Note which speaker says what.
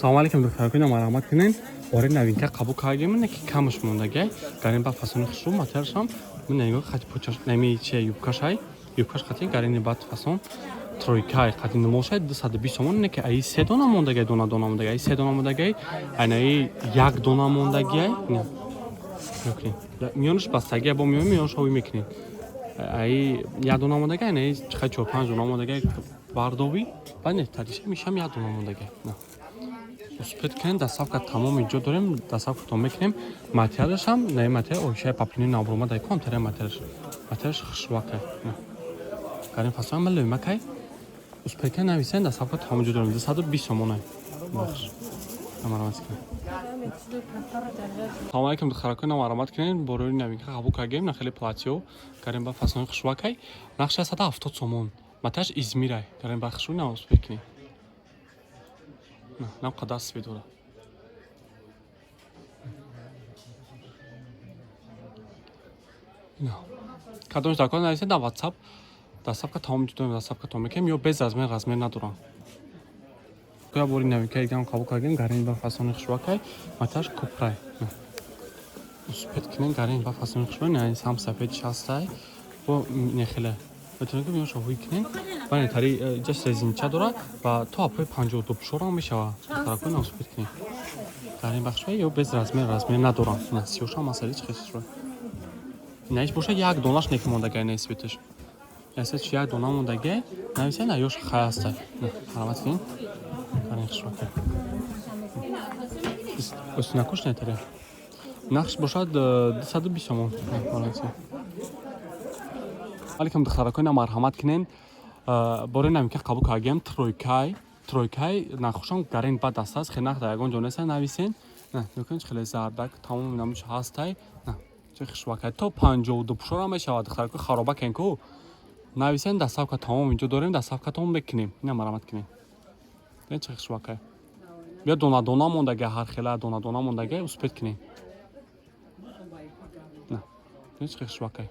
Speaker 1: Салом алейкум, духтаракои, марҳамат кунен. Бори новинка қабул кардем, не ки камаш мондагай. Гарин ба фасони хушрӯ, материалшам мина нигоҳ, хати почаш нами чи юбкашай. Юбкаш хати гарини бад фасон. Тройкай қати нумошай 220 сомон, не ки аи се дона мондагай, дона дона мондагай, аи се дона мондагай, айнаи як дона мондагай. Не. Мекунем. Миёнаш бастагия бо миён миёнаш ҳовӣ мекунем. Аи як дона мондагай, айнаи хай чор панҷ дона мондагай бардовӣ. Баъд не тариша мешам як дона мондагай. На. Успеть кунем, доставка тамоми ҷо дорем, доставкатон мекунем. Материалашам на материал оишаи паплини набуромада ком таре материалаш. Материалаш хушвакай. Гарин фасон ман лӯмакай. Успеть кунем, нависен, доставка тамоми ҷо дорем. 220 сомонай. Бахш. Марҳамат кунем. Салом алейкум, духтаракои, марҳамат кунем. Борои новинка қабул кардем, на хеле платьё. Гарин ба фасони хушвакай. Нақша 170 сомон. Материалаш Измирай. Гарин ба хушрӯ на успеть кунем. Нам қадар свет дора. Кадомш дар кор, нависед дар WhatsApp. Доставка тамом дорем, доставка тамом мекунем ё без размер, размер надорам. Я бори новинка дигам қабул кардем, гарин ба фасони хушвакай, маташ купрай. Успеть кунем, гарин ба фасони хушвакай, не сам сафед шастай. Бо нехеле. Метавонем ки миёнашо ҳуй кунем. Бане тари ҷа резинча дора ва то апои 52 пушорам мешава. Духтаракои, успеть кунем. Гарин бахшвай ё без размер, размер надорам. На сиёшам масали чи хешва. Наиш боша як донаш неки мондагай на светаш. Яса чи як дона мондагай, нависа на ёш хай ҳастай. Марҳамат кунем. Гарин хушвакай. Остинакуш нетаре. Нақш бошад 220 сомон. Марҳамат. Алейкум, духтаракои, марҳамат кунен. Бори новинка қабул кардем, тройкай. Тройкай нахушам гарин бад даст аст, хеле нақ дар ягон ҷо неста, нависен. На, нигоҳ, хеле зардак, тамоми намуш ҳастай. На, чӣ хушвакай. То 52 пушора мешавад, духтарако, хароба кен ку. Нависен, доставка тамом инҷо дорем, доставкатон мекунем. Ина марҳамат кунем. Не чӣ хушвакай. Биё дона дона мондагай, ҳар хела дона дона мондагай, успеть кунем. На, не чӣ хушвакай.